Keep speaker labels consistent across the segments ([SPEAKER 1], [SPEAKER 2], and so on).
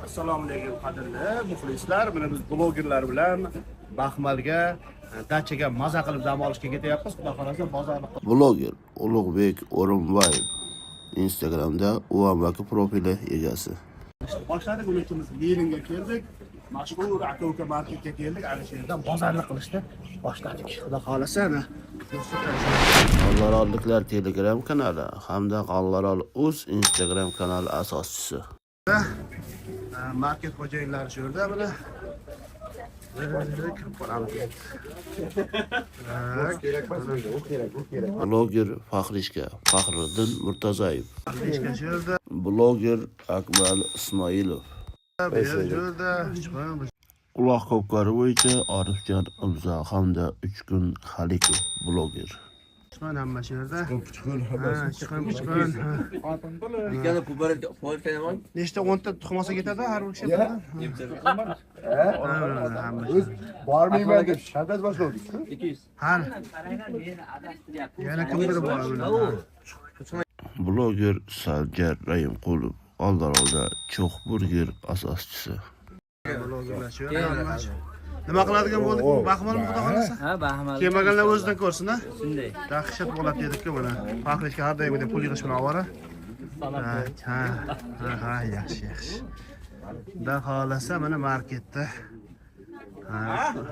[SPEAKER 1] Assalomu alaykum qadrli muxlislar. Mana biz blogerlar bilan Baxmalga, dachaga maza qilib dam olishga ketyapmiz. Xudo xolasa bozorni
[SPEAKER 2] Bloger Ulug'bek O'rinboyev Instagramda Uvambaki profili egasi.
[SPEAKER 1] Boshladik. Buning uchun biz Leninga keldik. Mashhur aka-uka marketga keldik. Ana shu yerdan bozorni qilishni boshladik. Xudo xolasa ana
[SPEAKER 2] G'allarolliklar Telegram kanali hamda G'allarol uz Instagram kanali asoschisi.
[SPEAKER 1] Market xo'jayinlari shu yerda mana. Kirib qolamiz.
[SPEAKER 2] Bloger Faxrishka Faxriddin Murtazayev.
[SPEAKER 1] Faxrishka shu yerda.
[SPEAKER 2] Bloger Akmal Ismoilov.
[SPEAKER 1] Bu yer shu yerda. Chiqib
[SPEAKER 2] Quloq ko'pkari bo'yicha Orifjon Imzo hamda Uchkun Xalikov bloger.
[SPEAKER 1] Chiqman hamma shu yerda. Chiqin, chiqin, chiqin.
[SPEAKER 3] Ikkala kubarat foydalanman.
[SPEAKER 1] Nechta 10 ta tuxum olsa ketadi har bir kishi?
[SPEAKER 4] O'z bormayman deb shantaj boshladik-ku.
[SPEAKER 3] 200.
[SPEAKER 1] Har. Yana kimdir bor bular.
[SPEAKER 2] Bloger Sanjar Rayimqulov Oldarolda Cho'x burger asoschisi.
[SPEAKER 1] Blogerlar shu yerda hammasi. Nima qiladigan bo'ldik? Baxmalmi xudo xolasa?
[SPEAKER 3] Ha, baxmal.
[SPEAKER 1] Kelmaganlar o'zidan ko'rsin, ha?
[SPEAKER 3] Shunday.
[SPEAKER 1] Dahshat bo'ladi dedik-ku mana. Faxrishga har doimgidek pul yig'ish bilan ovora. Ha, ha, ha, yaxshi, yaxshi. Xudo xolasa mana marketda. Ha,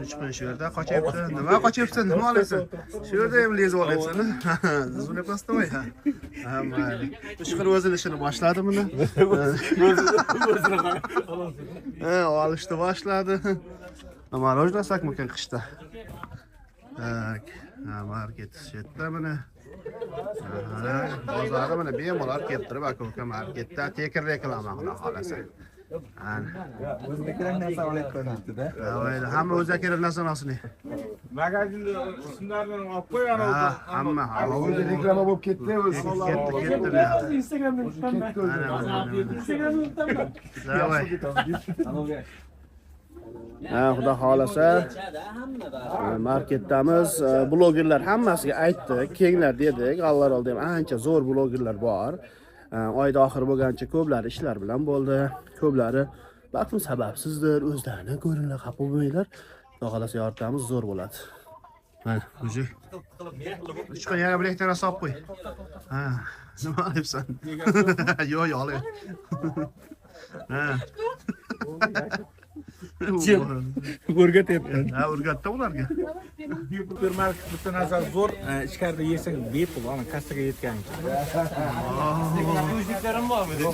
[SPEAKER 1] uch kun shu yerda qochyapti. Nima qochyapsan? Nima olasan? Shu yerda ham lezib olyapsan. Zulepasdimi? Ha. Ha, mayli. Uch kun o'zini ishini boshladi buni. Ha, olishni boshladi. Мороженое olsakmikan qishda? Так, ha, market shu yerda mana. Ha, bozori mana bemalol kelib turib aka-uka marketda tekin reklama xudo xolasa. Ana.
[SPEAKER 4] O'ziga kerak narsa olayotgan debdi-da.
[SPEAKER 1] Mayli, hamma o'ziga kerak narsani olsin.
[SPEAKER 5] Magazinda ismlarini olib qo'y ana
[SPEAKER 1] Ha, hamma.
[SPEAKER 4] O'zi reklama bo'lib ketdi, o'zi.
[SPEAKER 1] Ketdi, ketdi.
[SPEAKER 6] Instagram'da tutamman.
[SPEAKER 4] Ketdi o'zi.
[SPEAKER 1] Ana, mana, mana.
[SPEAKER 6] Instagram'da tutamman.
[SPEAKER 1] Давай. Ha, xudo xolasa marketdamiz. Blogerlar hammasiga aytdik, kelinglar dedik. G'allarolda ham ancha zo'r blogerlar bor. Oyda oxiri bo'lgancha ko'plari ishlar bilan bo'ldi. Ko'plari balkim sababsizdir, o'zlarini ko'ringlar, xafa bo'lmanglar. Xudo xolasa yoritamiz, zo'r bo'ladi. Mana, o'zi. Uch kun yana bir ikkita narsa olib qo'y. Ha, nima olyapsan? Yo'q, yo'q, olay. Ha.
[SPEAKER 5] O'rgatyapti.
[SPEAKER 1] Ha, o'rgatdi ularga.
[SPEAKER 5] Supermarket bitta narsa zo'r, ichkarida yesang bepul, ana kassaga yetgancha.
[SPEAKER 3] O'zliklarim bormi deb.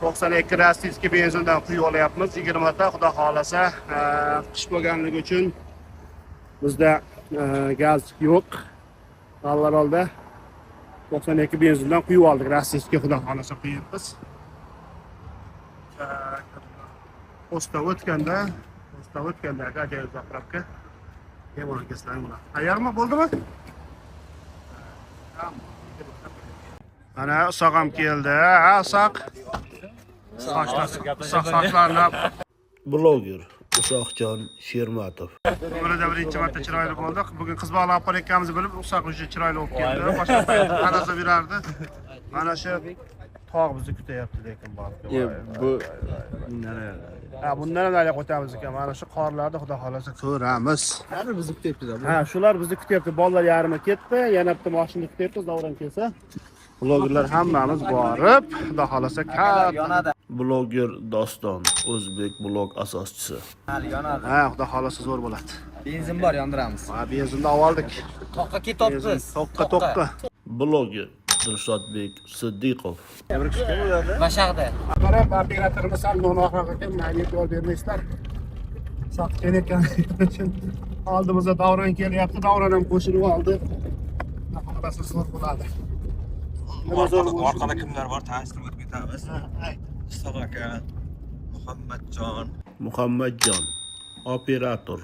[SPEAKER 1] 92 rossiyskiy benzindan quyib olyapmiz 20 ta, xudo xolasa. Qish bo'lganligi uchun bizda gaz yo'q. G'allarolda 92 benzindan quyib oldik, rossiyskiy xudo xolasa quyibmiz. Postdan o'tganda, ajoyib zapravka. Bemalol kelsanglar bo'ladi. Tayyormi, bo'ldimi? Mana Isoq ham keldi. Ha, Isoq. Soch sochlarini
[SPEAKER 2] Bloger Usoqjon Shermatov.
[SPEAKER 1] Umrida birinchi marta chiroyli bo'ldik. Bugun qiz bola olib qolayotganimizni bilib, Usoq o'sha chiroyli bo'lib keldi. Boshqa payt qarasa berardi. Mana shu tog' bizni kutyapti lekin balki.
[SPEAKER 4] Bu
[SPEAKER 1] Ha, bundan ham nariyoq o'tamiz ekan. Mana shu qorlarni xudo xolasa ko'ramiz.
[SPEAKER 4] Baribir bizni kutyapti.
[SPEAKER 1] Ha, shular bizni kutyapti. Bolalar yarmi ketdi, yana bitta mashina kutyapmiz, davron kelsa. Blogerlar hammamiz borib, xudo xolasa katta.
[SPEAKER 3] Yonadi.
[SPEAKER 2] Bloger Doston, O'zbek blog asoschisi.
[SPEAKER 3] Hali yonadi.
[SPEAKER 1] Ha, xudo xolasa zo'r bo'ladi.
[SPEAKER 3] Benzin bor, yondiramiz.
[SPEAKER 1] Ha, benzinni oldik.
[SPEAKER 3] Toqqa ketyapmiz.
[SPEAKER 1] Toqqa, toqqa.
[SPEAKER 2] Bloger Dilshodbek Siddiqov.
[SPEAKER 3] Mashaqda.
[SPEAKER 1] Qarab, operatorimiz sal no'noqroq ekan, mayli e'tibor bermaysizlar. Sotib kelayotgan uchun oldimizda davron kelyapti, davron ham qo'shilib oldi. Xudo xolasa zo'r bo'ladi. Nima zo'r bo'lishi?
[SPEAKER 7] Orqada kimlar bor tanishtirib o'tib ketamiz.
[SPEAKER 1] Ha, ayt.
[SPEAKER 7] Isoq aka, Muhammadjon,
[SPEAKER 2] Muhammadjon operator.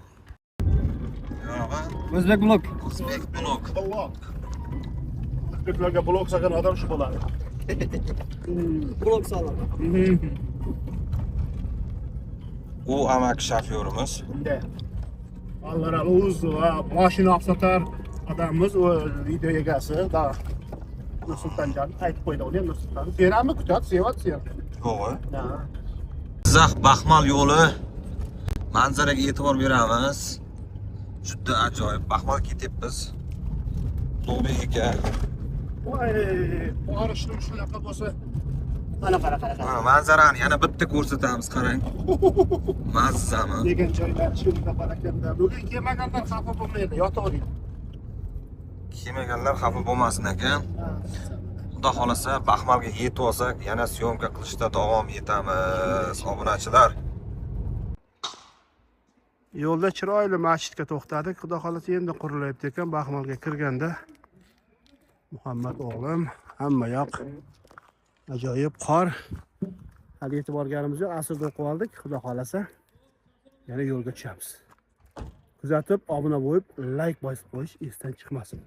[SPEAKER 7] yo'g'a,
[SPEAKER 3] O'zbek blog.
[SPEAKER 7] O'zbek blog.
[SPEAKER 1] Blok. O'zbeklarga blok solgan odam shu bo'ladi.
[SPEAKER 3] Blog soladi.
[SPEAKER 7] U amaki shofyorimiz.
[SPEAKER 1] Bunday. Allar o'z mashina olib sotar odamimiz, u video egasi. Da. Nursultonjon aytib qo'ydi, uni ham Nursulton. Sen hammi kutadi, sevadi seni.
[SPEAKER 7] Yo'q. Jizzax Baxmal yo'li manzaraga e'tibor beramiz. Juda ajoyib. Baxmal ketyapmiz. Ulug'bek aka.
[SPEAKER 1] Voy, borishim shunaqa bo'lsa. Mana qara, qara, qara.
[SPEAKER 7] Ha, manzarani yana bitta ko'rsatamiz, qarang. Mazzami?
[SPEAKER 1] Degan joylar shunaqa bor ekanda. Bugun kelmaganlar xafa bo'lmaydi, yotavering.
[SPEAKER 7] Kelmaganlar xafa bo'lmasin ekan. Xudo xolasa Baxmalga yetib olsak, yana syomka qilishda davom etamiz, obunachilar.
[SPEAKER 1] Yo'lda chiroyli masjidga to'xtadik. Xudo xolasa endi qurilyapti ekan. Baxmalga kirganda Muhammad o'g'lim, hamma yoq ajoyib qor. Hali yetib borganimiz yo'q, asrda o'qib oldik. Xudo xolasa yana yo'lga tushamiz. Kuzatib, obuna bo'lib, like bosib qo'yish esdan chiqmasin.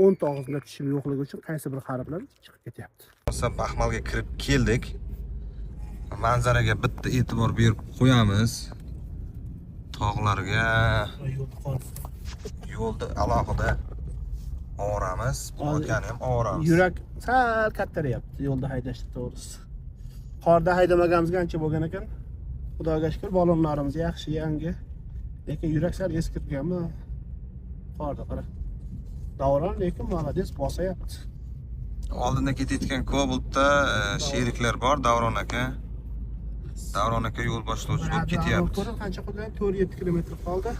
[SPEAKER 1] 10 ta og'zimda tishim yo'qligi uchun qaysi bir harflar chiqib ketyapti.
[SPEAKER 7] Baxmalga kirib keldik. Manzaraga bitta e'tibor berib qo'yamiz. Tog'larga, yo'lda alohida ovoramiz, o'tgani ham ovoramiz.
[SPEAKER 1] Yurak sal kattaryapti yo'lda haydashda to'g'risi. Qorda haydamaganimizga ancha bo'lgan ekan. Xudoga shukr, balonlarimiz yaxshi, yangi. Lekin yurak sal eskirganmi? Qorda qara. Davron lekin молодец, bosayapti.
[SPEAKER 7] Oldinda ketayotgan Cobaltda sheriklar bor, Davron aka. Davron aka yo'l boshlovchi bo'lib ketyapti.
[SPEAKER 1] Qancha qolgan? 4-7 kilometr qoldi.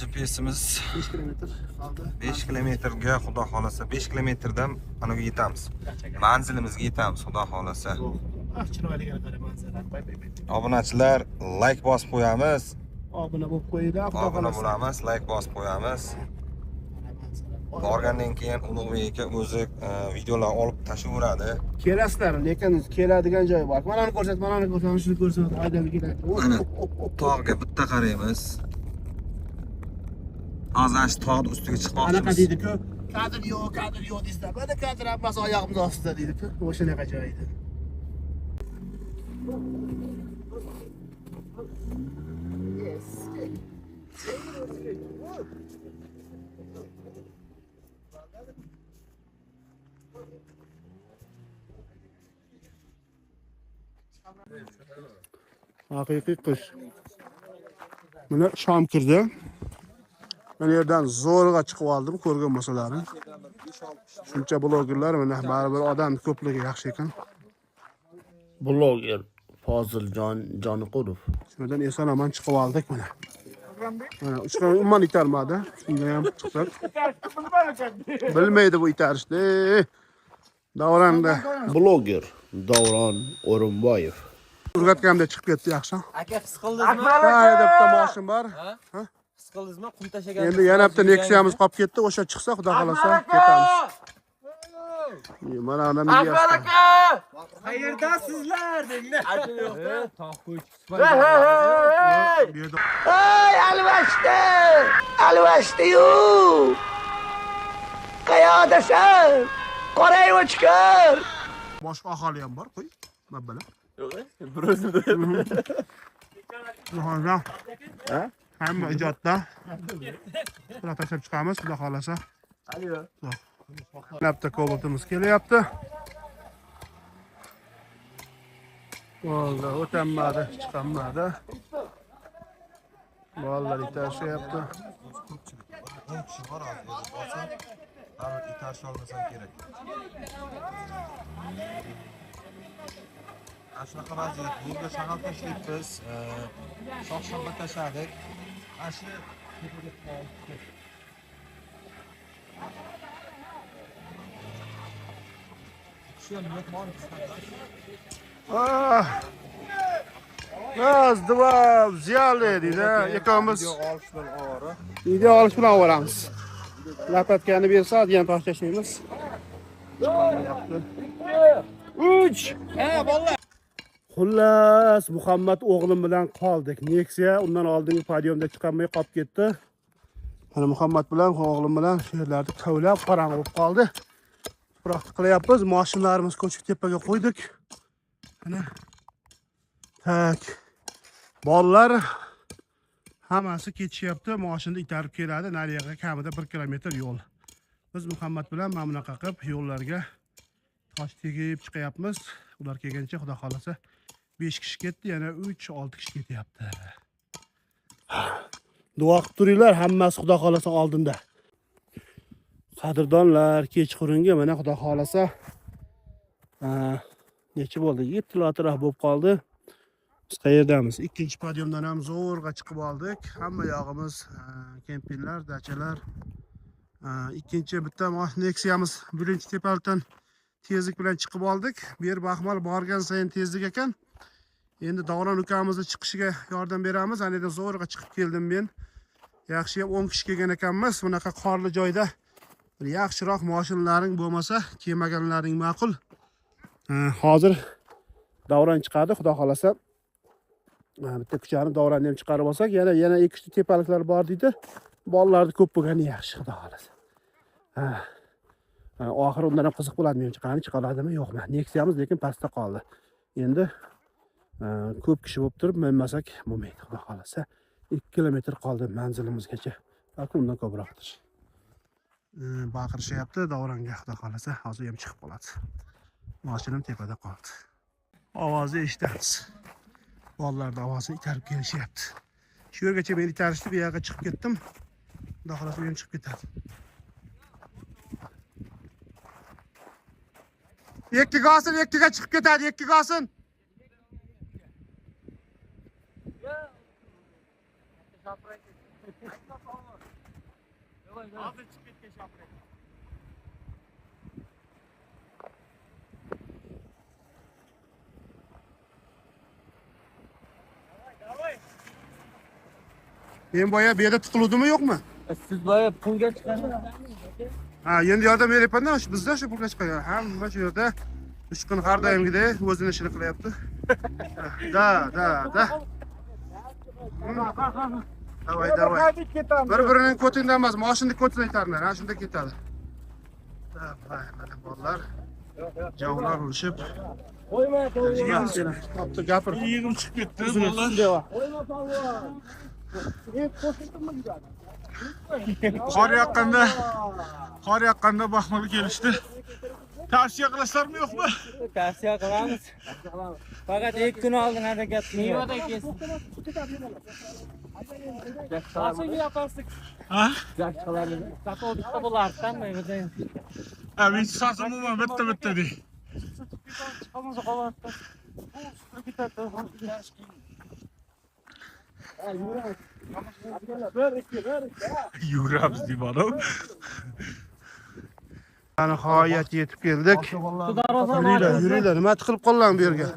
[SPEAKER 7] GPSimiz
[SPEAKER 1] 5 kilometr qoldi.
[SPEAKER 7] 5 kilometrga xudo xolasa 5 kilometrdan anaga yetamiz. Manzilimizga yetamiz xudo xolasa.
[SPEAKER 1] Ah, chiroyli qara manzara.
[SPEAKER 7] Obunachilar, like bosib qo'yamiz.
[SPEAKER 1] Obuna bo'lib qo'yinglar, xudo xolasa.
[SPEAKER 7] Obuna bo'lamiz, like bosib qo'yamiz. Borgandan keyin Ulug'bek aka o'zi videolar olib tashlayveradi.
[SPEAKER 1] Kelasizlar, lekin keladigan joyi bor. Mana uni ko'rsat, mana uni ko'rsat, shuni ko'rsat, haydab keladi.
[SPEAKER 7] Mana tog'ga bitta qaraymiz. Hozir shu tog'ning ustiga chiqmoqchimiz.
[SPEAKER 1] Anaqa deydi-ku, kadr yo'q, kadr yo'q deysizlar. Mana kadr hammasi oyog'imiz ostida deydi-ku. O'shanaqa joy edi. Haqiqiy qish. Mana shom kirdi. Men yerdan zo'rg'a chiqib oldim, ko'rgan bo'lsalaring. Shuncha blogerlar mana baribir odam ko'pligi yaxshi ekan.
[SPEAKER 2] Bloger Foziljon Joniqulov.
[SPEAKER 1] Shundan eson omon chiqib oldik mana. Mana uchgan umuman itarmadi. Shunda ham chiqsak. Bilmaydi bu itarishni. Davronda.
[SPEAKER 2] Bloger Davron O'rinboyev.
[SPEAKER 1] Urgatganimda chiqib ketdi yaxshi.
[SPEAKER 3] Aka his qildingizmi?
[SPEAKER 1] Ha, yerda bitta mashina bor.
[SPEAKER 3] His qildingizmi? Qum tashlagan.
[SPEAKER 1] Endi yana bitta Nexia'miz qolib ketdi. O'sha chiqsa, xudo xolasa ketamiz. Mana ana
[SPEAKER 3] Akbar aka! Qayerdasizlar denglar.
[SPEAKER 5] Tog' ko'chkisi.
[SPEAKER 8] Ay alvashdi! Alvashdi-yu! Qayoqdasan? Qorayib o'chkir!
[SPEAKER 1] Boshqa aholi ham bor, qo'y. Mabbala.
[SPEAKER 3] Yo'q, bir o'zimda.
[SPEAKER 1] Ha? Hamma ijodda. Xudo tashlab chiqamiz, xudo xolasa. Bitta Cobaltimiz kelyapti. Bo'ldi, o'tanmadi, chiqanmadi. Bolalar itashyapti.
[SPEAKER 7] 10 kishi bor hozir bo'lsa, baribir itarisha olmasam kerak. Ana shunaqa vaziyat. Yo'lga shag'al tashlayapmiz. Shox-shabba tashladik. Ana shu tepaga
[SPEAKER 1] Ah. Раз, два, взяли deydi. Ikkovimiz video olish bilan ovoramiz. Lapatkani bersa, degan tosh tashlaymiz. 3.
[SPEAKER 3] Ha, bolalar.
[SPEAKER 1] Xullas, Muhammad o'g'lim bilan qoldik. Nexia undan oldingi podiumda chiqolmay qolib ketdi. Mana Muhammad bilan o'g'lim bilan shu yerlarda kavlab qorong'i bo'lib qoldi. Tuproqni qilyapmiz, mashinalarimiz ko'chib tepaga qo'ydik. Mana tak. Bolalar hammasi ketishyapti, mashinada itarib keladi. Nariyoqqa kamida 1 kilometr yo'l. Biz Muhammad bilan mana bunaqa qilib yo'llarga Tosh tegib chiqyapmiz. Ular kelgancha xudo xolasa 5 kishi ketdi, yana 3-6 kishi ketyapti. Duo qilib turinglar, hammasi xudo xolasa oldinda. Qadrdonlar, kechqurungi mana xudo xolasa necha bo'ldi? 7 atrof bo'lib qoldi. Biz qayerdamiz? Ikkinchi podyumdan ham zo'rg'a chiqib oldik. Hamma yog'imiz kempinglar, dachalar. Ikkinchi bitta Nexia'miz birinchi tepalikdan tezlik bilan chiqib oldik. Bu yer baxmal borgan sayin tezlik ekan. Endi Davron ukamizni chiqishiga yordam beramiz. Ana yerdan zo'rg'a chiqib keldim men. Yaxshi ham 10 kishi kelgan ekanmiz. Bunaqa qorli joyda bir yaxshiroq mashinalaring bo'lmasa, kelmaganlaring ma'qul. Hozir Davron chiqadi, xudo xolasa. Bitta kuchani Davronni ham chiqarib olsak, yana 2-3 ta tepaliklar bor deydi. Bolalarni ko'p bo'lgani yaxshi, xudo xolasa. Oxiri undan ham qiziq bo'ladi, menimcha qani chiqaladimi, yo'qmi. Nexia'miz lekin pastda qoldi. Endi ko'p kishi bo'lib turib minmasak bo'lmaydi, xudo xolasa. 2 kilometr qoldi manzilimizgacha. Balki undan ko'proqdir. Baqirishyapti Davronga, xudo xolasa, hozir ham chiqib qoladi. Mashinam tepada qoldi. Ovozni eshitamiz. Bolalarning ovozini itarib kelishyapti. Shu yergacha meni itarishdi, bu yoqqa chiqib ketdim. Xudo xolasa ham chiqib ketadi. Ikkiga olsin, ikkiga chiqib ketadi, ikkiga olsin.
[SPEAKER 3] Hozir chiqib ketgan shaprak.
[SPEAKER 1] Men boya bu yerda tiqiluvdimi yo'qmi?
[SPEAKER 3] Siz boya pulga chiqadi.
[SPEAKER 1] Ha, endi yordam beryapman-da, bizda shu pulga chiqadi. Hamma shu yerda 3 kun har doimgidek o'zini ishini qilyapti. Da, da, da. Davay, davay. Bir-birining ko'tidan emas, mashinani ko'tidan itarlar, ha, shunda ketadi. Davay, mana bolalar javlar urishib.
[SPEAKER 3] Qo'yma,
[SPEAKER 1] topdi, gapir.
[SPEAKER 5] Yig'im chiqib ketdi, bolalar.
[SPEAKER 3] Qo'yma, polvon.
[SPEAKER 5] Qor yoqqanda baxmal kelishdi. Tavsiya qilasizlarmi yo'qmi?
[SPEAKER 3] Tavsiya qilamiz. Faqat 2 kun oldin harakat qilinglar.
[SPEAKER 5] Ha?
[SPEAKER 6] Bitta bo'lardi-da,
[SPEAKER 5] Ha, men sosim umuman bitta-bitta dey. Yuguramiz deyman.
[SPEAKER 1] Nihoyat yetib keldik. Yuringlar, yuringlar. Nima tiqilib qolgan bu yerga?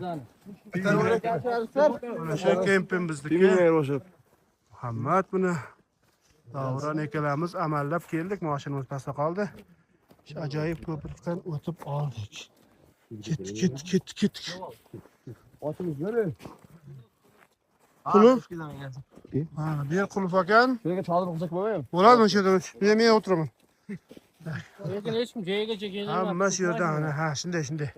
[SPEAKER 1] Mana shu kemping bizniki. Muhammad buni Davron ikkalamiz amallab keldik. Mashinamiz pastda qoldi. Shu ajoyib ko'prikdan o'tib oldik. Ketdik, ketdik, ketdik, ketdik.
[SPEAKER 4] Otimiz nere?
[SPEAKER 1] Qulf. Ha, bu yer qulf ekan.
[SPEAKER 4] Bu yerga chalib o'qsak bo'lmaymi?
[SPEAKER 1] Bo'ladi, o'sha yerda. Men o'tiraman.
[SPEAKER 6] Lekin hech kim joyigacha kelmayapti.
[SPEAKER 1] Hamma shu yerda, ana, ha, shunday, shunday.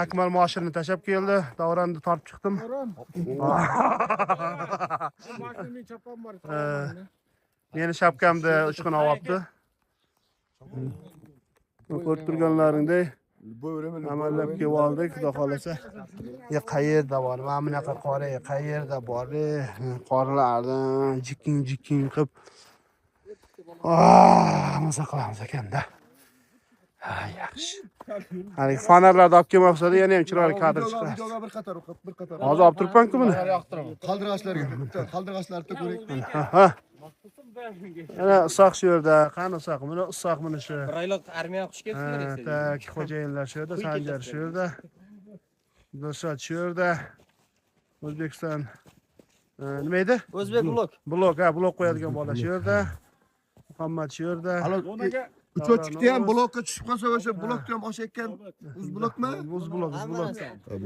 [SPEAKER 1] Akmal mashinani tashlab keldi, Davronni tortib chiqdim. Meni shapkamda uchqun olibdi. Ko'rib turganlaringdek amallab kelib oldik, xudo xolasa. Ya qayerda bor? Mana bunaqa qor, qayerda bor? Qorlarni jiking-jiking qilib maza qilamiz ekanda. Ha, yaxshi. Haligi fonarlarni olib kelmabsizlar, yana ham chiroyli kadr chiqadi.
[SPEAKER 4] Bir qator, bir qator.
[SPEAKER 1] Hozir olib turibman-ku buni.
[SPEAKER 4] Qaldirg'ochlarga, bitta qaldirg'ochlarni ko'ring.
[SPEAKER 1] Ha. Ana Isoq shu yerda, qani Isoq? Buni Isoq mana shu.
[SPEAKER 3] Bir oylik armiyaga xush kelibsizlar.
[SPEAKER 1] Tak, xo'jayinlar shu yerda, Sanjar shu yerda. Dilshod shu yerda. O'zbekiston nima edi?
[SPEAKER 3] O'zbek blok.
[SPEAKER 1] Blok, ha, blok qo'yadigan bola shu yerda. Muhammad shu yerda.
[SPEAKER 4] Uchochikda ham blokka tushib qolsa, o'sha blokda ham oshayotgan uz blokmi?
[SPEAKER 1] Uz blok, uz blok.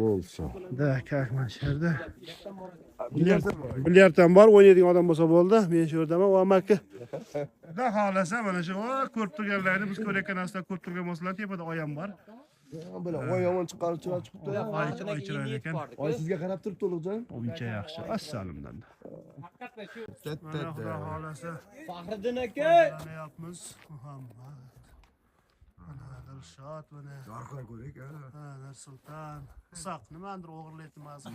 [SPEAKER 4] Bo'lsa.
[SPEAKER 1] Da, mana shu yerda. Bilyard ham bor, o'ynaydigan odam bo'lsa bo'ldi. Men shu yerdaman, u amaki. Xudo xolasa mana shu ko'rib turganlarni biz ko'rayotgan narsalar ko'rib turgan bo'lsalar, tepada oyam bor.
[SPEAKER 4] Bila, oy yomon chiqarib chiroyli chiqibdi.
[SPEAKER 1] Oy chiroyli ekan.
[SPEAKER 4] Oy sizga qarab turibdi, Ulug'jon.
[SPEAKER 1] Uncha yaxshi. Assalomdan. Mana xudo xolasa.
[SPEAKER 3] Faxriddin aka.
[SPEAKER 1] Foydalanyapmiz. Muhammad. Mana Dilshod mana.
[SPEAKER 4] Yorqin ko'rik, ha.
[SPEAKER 1] Ha, Nursulton. Isoq nimanidir o'g'irlayapti mazza.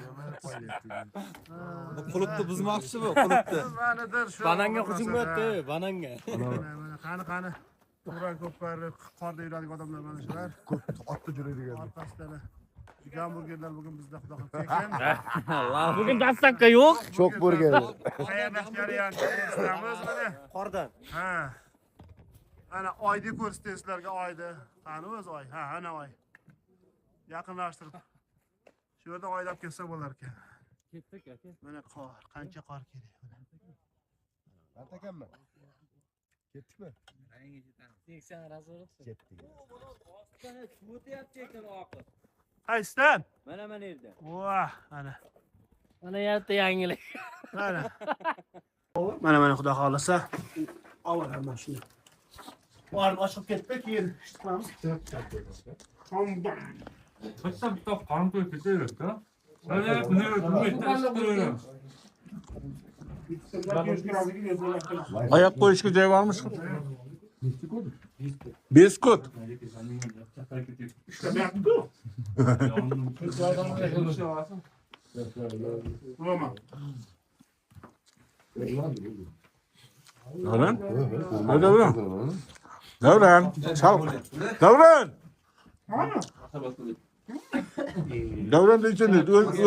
[SPEAKER 7] Bu qulupni buzmoqchi bu, qulupni.
[SPEAKER 1] Nimanidir shu.
[SPEAKER 3] Bananga hujum etdi, bananga.
[SPEAKER 1] Mana, mana, qani, qani. Turan ko'pkari qorda yuradigan odamlar mana shular.
[SPEAKER 4] Ko'p otda yuradigan.
[SPEAKER 1] Orqasidan gamburgerlar bugun bizda xudo xohlasa ekan.
[SPEAKER 6] Bugun dastavka yo'q.
[SPEAKER 4] Cho'q burger.
[SPEAKER 1] Tayyorlash jarayonini ko'rsatamiz mana.
[SPEAKER 3] Qordan.
[SPEAKER 1] Ha. Ana oyni ko'rsatay sizlarga oyni. Qani o'zi oy? Ha, ana oy. Yaqinlashtirib. Shu yerda oyni olib kelsa bo'lar ekan.
[SPEAKER 6] Ketdik aka.
[SPEAKER 1] Mana qor, qancha qor kerak mana.
[SPEAKER 4] Mart akammi? Ketdikmi?
[SPEAKER 6] 80 razворот.
[SPEAKER 4] Ketdik.
[SPEAKER 3] O'tyapti ekan oqib.
[SPEAKER 1] Qaysidan?
[SPEAKER 3] Mana mana yerda.
[SPEAKER 1] Voh, ana.
[SPEAKER 6] Mana yerda yangilik.
[SPEAKER 1] Mana. Mana mana xudo xohlasa. Olaman shuni. Qorni ochib ketdi, keyin ish qilamiz.
[SPEAKER 5] Bitta bitta qon qo'yib ketaveradi.
[SPEAKER 9] Ayak qo'yishga joy bormi? Beskut. Davron? Davron. Davron, chal. Davron. Davron deydi,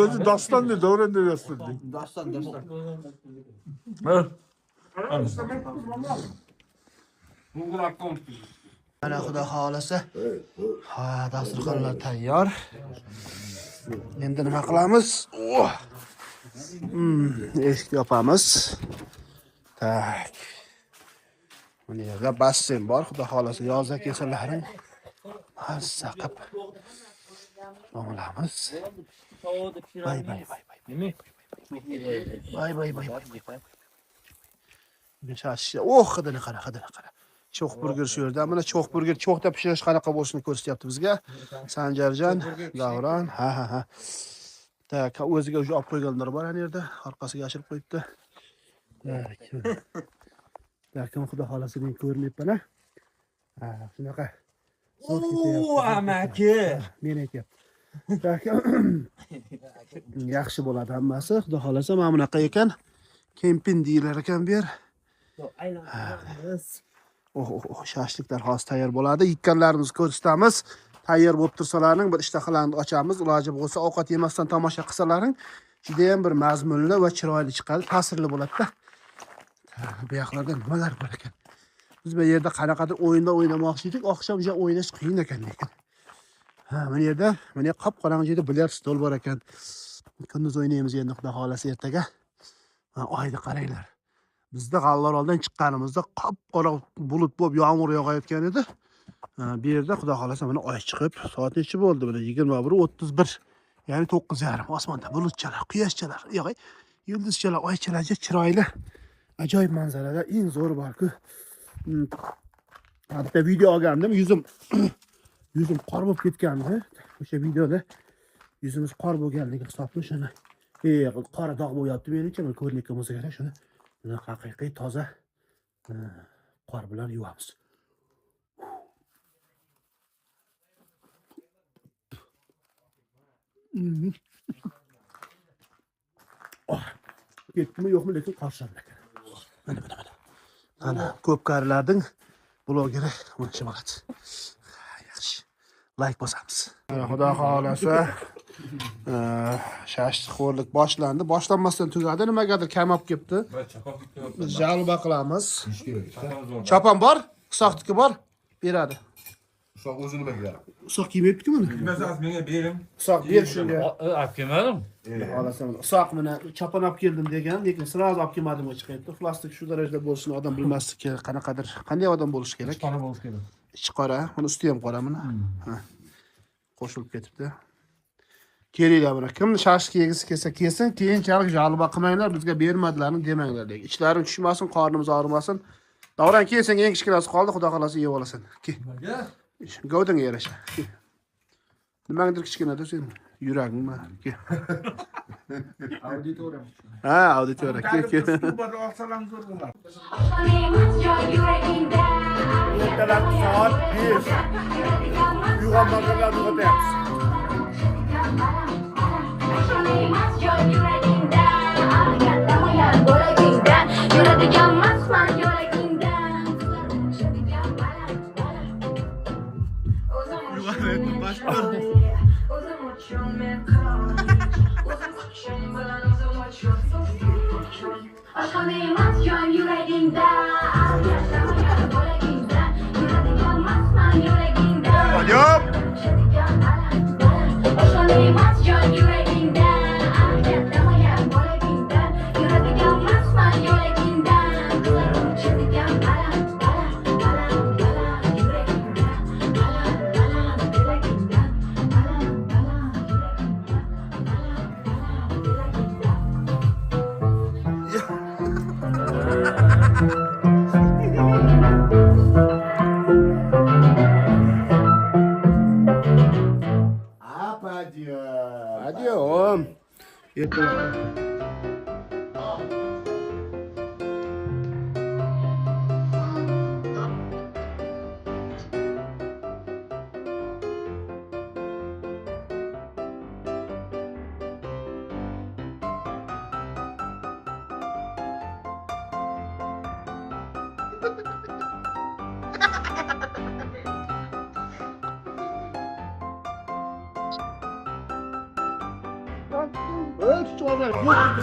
[SPEAKER 9] o'zi doston deydi, Davron deb yozdi.
[SPEAKER 4] Doston, doston.
[SPEAKER 1] Mana xudo xohlasa. Ha, dasturxonlar tayyor. Endi nima qilamiz? Oh. Eshikni yopamiz. Tak. Mana yerda basseyn bor, xudo xohlasa yozda kelsalaring mazza qilib cho'milamiz. Bay bay bay bay.
[SPEAKER 6] Nima?
[SPEAKER 1] Bay bay bay bay bay. Shash. Oh, hidini qara, hidini qara. Cho'q burger shu yerda. Mana cho'q burger cho'qda pishirish qanaqa bo'lishini ko'rsatyapti bizga. Sanjarjon, Davron. Ha ha ha. Tak, o'ziga o'zi olib qo'yganlar bor ana yerda. Orqasiga yashirib qo'yibdi. Tak. Tak, xudo xohlasa men ko'rinyapman-a. Ha, shunaqa. Zo'r ketyapti.
[SPEAKER 3] Amaki.
[SPEAKER 1] Men aytyapti. Tak. Yaxshi bo'ladi hammasi. Xudo xohlasa mana bunaqa ekan. Kempin deyilar ekan bu yer.
[SPEAKER 3] Aylanamiz.
[SPEAKER 1] Oh, oh, oh, shashliklar hozir tayyor bo'ladi. Yekkanlarimizni ko'rsatamiz. Tayyor bo'lib tursalaring bir ishtahalarni ochamiz. Iloji bo'lsa ovqat yemasdan tomosha qilsalaring juda ham bir mazmunli va chiroyli chiqadi, ta'sirli bo'ladi-da. Bu yoqlarda nimalar bor ekan? Biz bu yerda qanaqadir o'yinlar o'ynamoqchi edik. Oqshom o'sha o'ynash qiyin ekan lekin. Ha, mana yerda, mana qop-qorong'i joyda bilyard stol bor ekan. Kunduz o'ynaymiz endi xudo xohlasa ertaga. Ha, oyni qaranglar. Bizda G'allaoroldan chiqqanimizda qop-qora bulut bo'lib yomg'ir yog'ayotgan edi. Bu yerda xudo xohlasa mana oy chiqib, soat necha bo'ldi? Mana 21:31. Ya'ni 9:30. Osmonda bulutchalar, quyoshchalar, yo'q, yulduzchalar, oychalar juda chiroyli. Ajoyib manzaralar, eng zo'ri bor-ku. Bitta video olgandim, yuzim qor bo'lib ketgandi. O'sha videoda yuzimiz qor bo'lganligi hisobli shuni. Qora dog' bo'lyapti menimcha, mana ko'rinayotgan bo'lsa kerak shuni. Buni haqiqiy toza qor bilan yuvamiz. Oh, ketdimi yo'qmi, lekin qor shamlak. Mana mana mana. Ana ko'pkarilarning blogeri mana shu bo'ladi. Yaxshi. Like bosamiz. Mana xudo xohlasa shashlikxo'rlik boshlandi. Boshlanmasdan tugadi. Nimagadir kamab ketdi. Biz jalba qilamiz. Chopon bor, Isoqniki bor, beradi.
[SPEAKER 4] Isoq o'zi nimaga yarab?
[SPEAKER 1] Isoq kiymayapti-ku buni.
[SPEAKER 5] Bilmasaz menga bering.
[SPEAKER 1] Isoq ber shunga.
[SPEAKER 6] Olib kelmadim.
[SPEAKER 1] Xohlasa Isoq mana chopon olib keldim degan, lekin sразу olib kelmadim chiqyapti. Xulosalik shu darajada bo'lishini odam bilmaslik kerak. Qanaqadir, qanday odam bo'lishi kerak?
[SPEAKER 5] Ichi qora bo'lishi kerak.
[SPEAKER 1] Ichi qora, uni usti ham qora mana. Ha. Qo'shilib ketibdi. Kelinglar mana. Kim shashlik yegisi kelsa kelsin, keyinchalik jalba qilmanglar, bizga bermadilarni demanglar lekin. Ichlaring tushmasin, qornimiz og'rimasin. Davron kelsang eng kichkinasi qoldi, xudo xolasa yeb olasan. Ke. Gavdangga yarasha. Nimangdir kichkinada sen. Yuragim maniki. Auditoriya. Ha, auditoriya. Kel, kel. Ertalab soat 5. Uyg'onmaganlarni uyg'otyapmiz.
[SPEAKER 4] Подъем!
[SPEAKER 1] Подъем.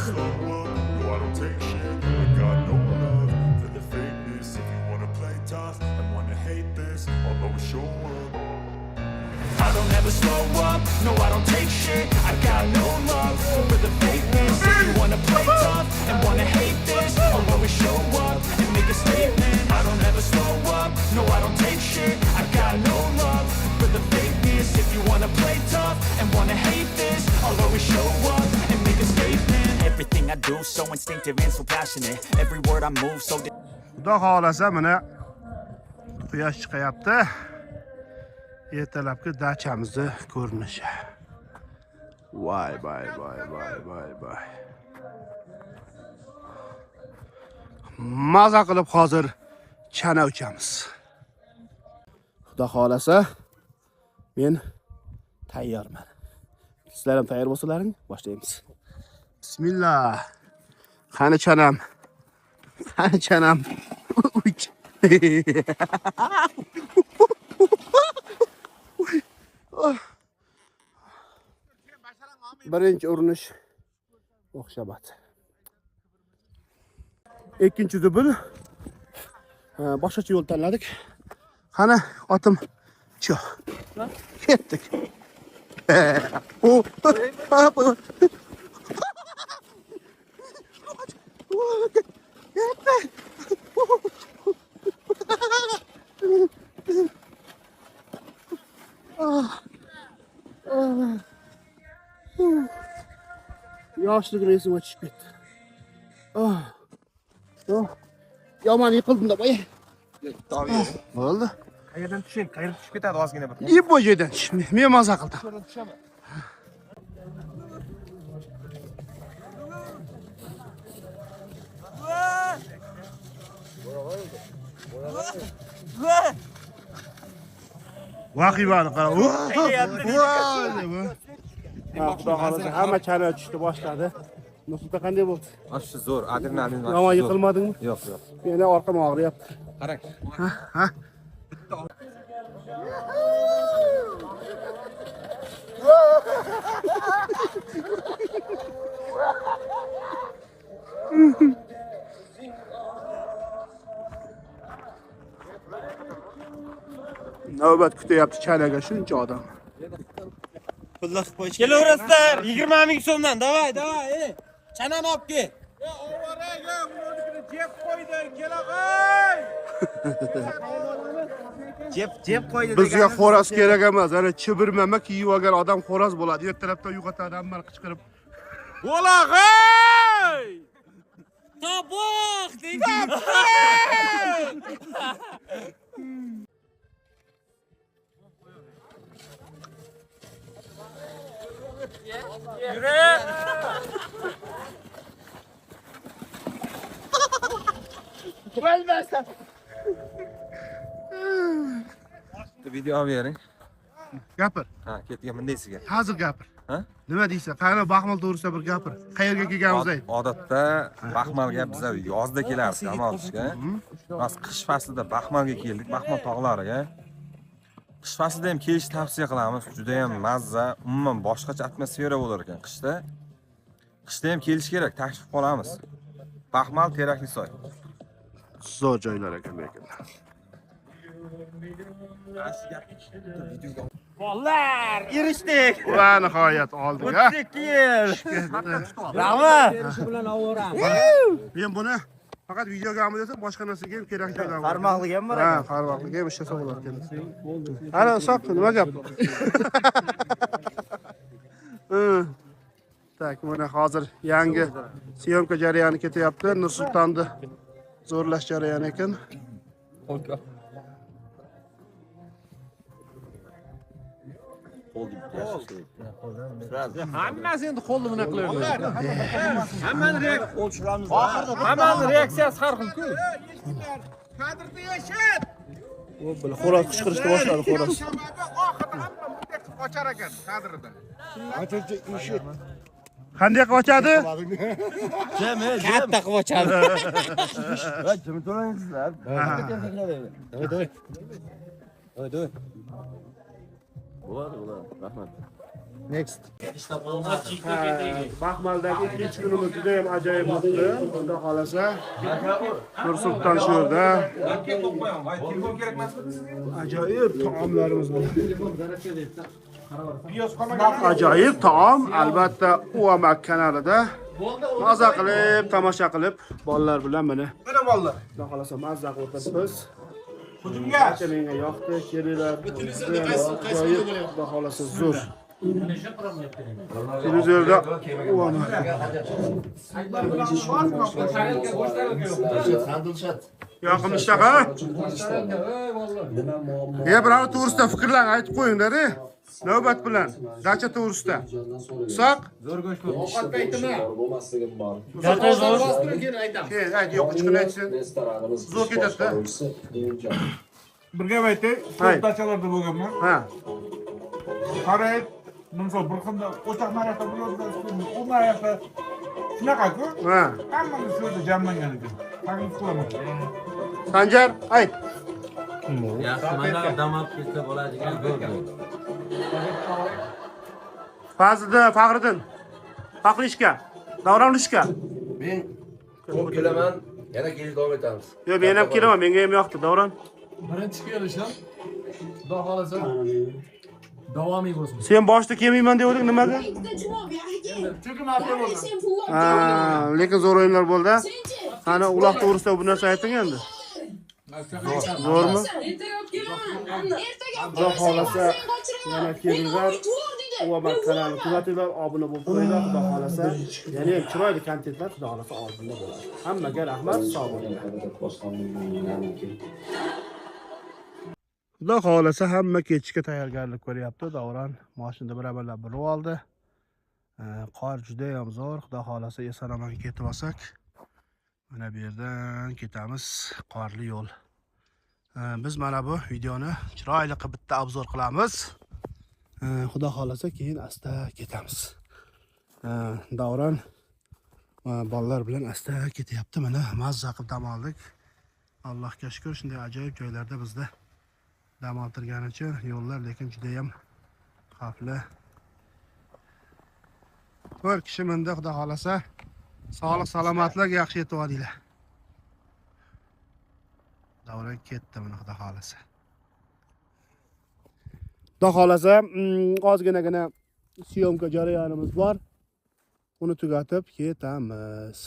[SPEAKER 9] Slow up, no I don't take shit. I got no love for the fakeness. If you wanna play tough and wanna hate this, I'll always show up.
[SPEAKER 10] I don't ever slow up, no I don't take shit. I got no love for the fakeness. If you wanna play tough and wanna hate this, I'll always show up and make a statement. I don't ever slow up, no I don't take shit. I got no love for the fakeness. If you wanna play tough and wanna hate this, I'll always show up and make a statement. Everything I do so instinctive and so passionate. Every word I move so
[SPEAKER 1] Xudo xohlasa mana quyosh chiqayapti. Ertalabki dachamizni ko'rinishi. Voy voy voy voy voy voy. Maza qilib hozir chana uchamiz. Xudo xohlasa men tayyorman. Sizlar ham tayyor bo'lsalaring, boshlaymiz. Bismillah. Qani chanam? Qani chanam? Uch. Birinchi urinish o'xshamadi. Ikkinchi dubl. Boshqacha yo'l tanladik. Qani otim cho. Ketdik. Yoshligim esimga tushib ketdi. Yomon yiqildim-da, boya. Bo'ldi.
[SPEAKER 7] Qayerdan tushing? Qayerdan tushib ketadi ozgina bir.
[SPEAKER 1] Bu yerdan tush. Men maza qildim. Vahimani qara. Xudo xohlasa hamma chana tushdi boshladi. Nusrata qanday bo'ldi?
[SPEAKER 7] Shu zo'r, adrenalin.
[SPEAKER 1] Yomon yiqilmadingmi?
[SPEAKER 7] Yo'q, yo'q.
[SPEAKER 1] Meni orqam og'riyapti.
[SPEAKER 7] Qarang.
[SPEAKER 1] Ha, ha. Navbat kutyapti chanaga shuncha odam.
[SPEAKER 3] Kelaverasizlar 20 ming so'mdan. Davay, davay, ey. Chanani olib kel.
[SPEAKER 5] Ovoraga ularnikini jeb qo'ydi, kelag'ay.
[SPEAKER 7] Jeb qo'ydi.
[SPEAKER 1] Bizga xo'roz kerak emas. Ana chibirmama kiyib olgan odam xo'roz bo'ladi. Ertalabdan uyg'otadi hammani qichqirib.
[SPEAKER 5] Bo'lag'ay!
[SPEAKER 3] Toboq deydi. Yürü.
[SPEAKER 1] Bilmasam.
[SPEAKER 7] Video olib bering.
[SPEAKER 1] Gapir.
[SPEAKER 7] Ha, ketgan bundaysiga.
[SPEAKER 1] Hozir gapir.
[SPEAKER 7] Ha?
[SPEAKER 1] Nima deysan? Qani Baxmal to'g'risida bir gapir. Qayerga kelganimizni ayt.
[SPEAKER 7] Odatda Baxmalga bizlar yozda kelardik dam olishga. Biz qish faslida Baxmalga keldik, Baxmal tog'lariga. Qish faslida ham kelishni tavsiya qilamiz. Juda ham mazza, umuman boshqacha atmosfera bo'lar ekan qishda. Qishda ham kelish kerak, taklif qolamiz. Baxmal Terakli soy.
[SPEAKER 1] Zo'r joylar ekan lekin.
[SPEAKER 3] Bolalar, erishdik.
[SPEAKER 1] Va nihoyat oldik, ha.
[SPEAKER 3] 32 yil. Rahmat.
[SPEAKER 1] Men buni faqat videoga olib desa, boshqa narsaga ham kerak joylar bor.
[SPEAKER 3] Qarmoqligi ham bor
[SPEAKER 1] Ha,
[SPEAKER 3] ekan.
[SPEAKER 1] qarmoqligi ham ishlasa bo'lar ekan. Ana, Isoq, nima gap? Tak, mana hozir yangi syomka jarayoni ketyapti. Nursultonni zo'rlash jarayoni ekan.
[SPEAKER 6] Hammasi endi qo'lni buna qilaveradi. Hammani hammani reaksiyasi har xil-ku.
[SPEAKER 5] Kadrda yashab.
[SPEAKER 1] Xo'roz qichqirishni boshladi, xo'roz.
[SPEAKER 5] Oxirida hamma bunday qilib qochar ekan kadrda.
[SPEAKER 1] Qanday qilib ochadi?
[SPEAKER 3] Katta qilib ochadi.
[SPEAKER 1] Next. Baxmaldagi ikkinchi kunimiz juda ham ajoyib o'tdi. Xudo xolasa Nursulton shu yerda. Ajoyib taomlarimiz bor. Ajoyib taom albatta UAMAK kanalida maza qilib, tomosha qilib, bolalar bilan mana.
[SPEAKER 5] Mana bolalar.
[SPEAKER 1] Xudo xolasa mazza qilib o'tiribmiz.
[SPEAKER 5] Hujumga.
[SPEAKER 1] Barcha menga yoqdi, kelinglar. Ajoyib, Xudo xolasa zo'r. Televizorda UAMAK. Yoqimli ishtaha. Ya biror to'g'risida fikrlarni aytib qo'yinglar, navbat bilan. Dacha to'g'risida. Isoq?
[SPEAKER 5] Zo'r go'sht ovqat paytimi?
[SPEAKER 1] Dacha zo'r. Keyin ayt, yo'q, uch kun aytsin. Zo'r ketadi-da.
[SPEAKER 5] Bir gap aytay, ko'p dachalarda bo'lganman.
[SPEAKER 1] Ha.
[SPEAKER 5] Qarayib, misol bir xilda o'choq naryoqda bo'ladi, u naryoqda shunaqa-ku.
[SPEAKER 1] Ha.
[SPEAKER 5] Hammamiz shu yerda jamlangan ekan. Taklif qilaman.
[SPEAKER 1] Sanjar, ayt.
[SPEAKER 6] Yaxshi, mana dam olib ketsa bo'ladigan zo'r.
[SPEAKER 1] Fazliddin, Faxriddin. Faxrishka, Davronishka.
[SPEAKER 4] Men ko'p kelaman, yana kelish davom etamiz.
[SPEAKER 1] Yo'q, men ham kelaman, menga ham yoqdi, Davron.
[SPEAKER 6] Birinchi kelishim. Xudo xolasa davomiy bo'lsin.
[SPEAKER 1] Sen boshda kelmayman devding, nimaga?
[SPEAKER 6] Chunki mafia bo'ldim.
[SPEAKER 1] Ha, lekin zo'r o'yinlar bo'ldi. Qani uloq to'g'risida bu narsa ayting endi. Zo'rmi? Xudo xolasa yana kelinglar. UAMAK kanalini kuzatinglar, obuna bo'lib qo'yinglar, Xudo xolasa. Yana ham chiroyli kontentlar Xudo xolasa oldinda bo'ladi. Hammaga rahmat, sog' bo'linglar. Xudo xolasa hamma ketishga tayyorgarlik ko'ryapti. Davron mashinada bir amallab burib oldi. Qor juda ham zo'r. Xudo xolasa eson-omon ketib olsak, mana bu yerdan ketamiz, qorli yo'l. Biz mana bu videoni chiroyli qilib bitta obzor qilamiz. Xudo xolasa keyin asta ketamiz. Davron bolalar bilan asta ketyapti. Mana mazza qilib dam oldik. Allohga shukr, shunday ajoyib joylarda bizda dam oldirgani uchun. Yo'llar lekin juda ham xavfli. 4 kishi mindi, Xudo xolasa sog'lik salomatlik yaxshi yetib olinglar. Davron ketdi mana, Xudo xolasa. Xudo xolasa ozginagina syomka jarayonimiz bor. Uni tugatib ketamiz.